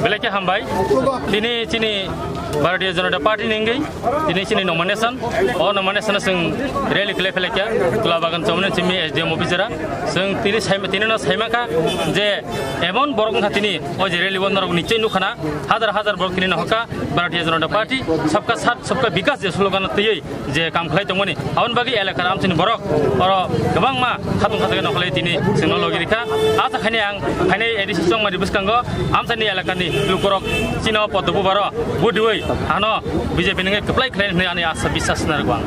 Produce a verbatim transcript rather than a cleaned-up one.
Belai khe hambai. Tini chini Bharatiya Janata Party ni wngwi tini chini nomination. O nomination o chwng rally khlai phailai kha Tula Bagan Chowmani simi S D M office o. Chwng tini saima, tini no saima kha je emon borok wngkha tini o je rally o norok nichoi nukha na hajar hajar borok tini no hokha Bharatiya Janata Party sabka saath sabka vikas je slogan twiwi je kam khlai tongmani, aboni bagwi elakar amchaini borok oro kwbangma khatungkha jaga nokholai tini chwngno logi rikha. Asa khaini ang khaini A D C chongmani bwskango amchaini elakani lukurok chino poddo bubaro vote diwi ano B J P nungwi kwplai khlai hwnwi ani asa biswas narwkgo ang.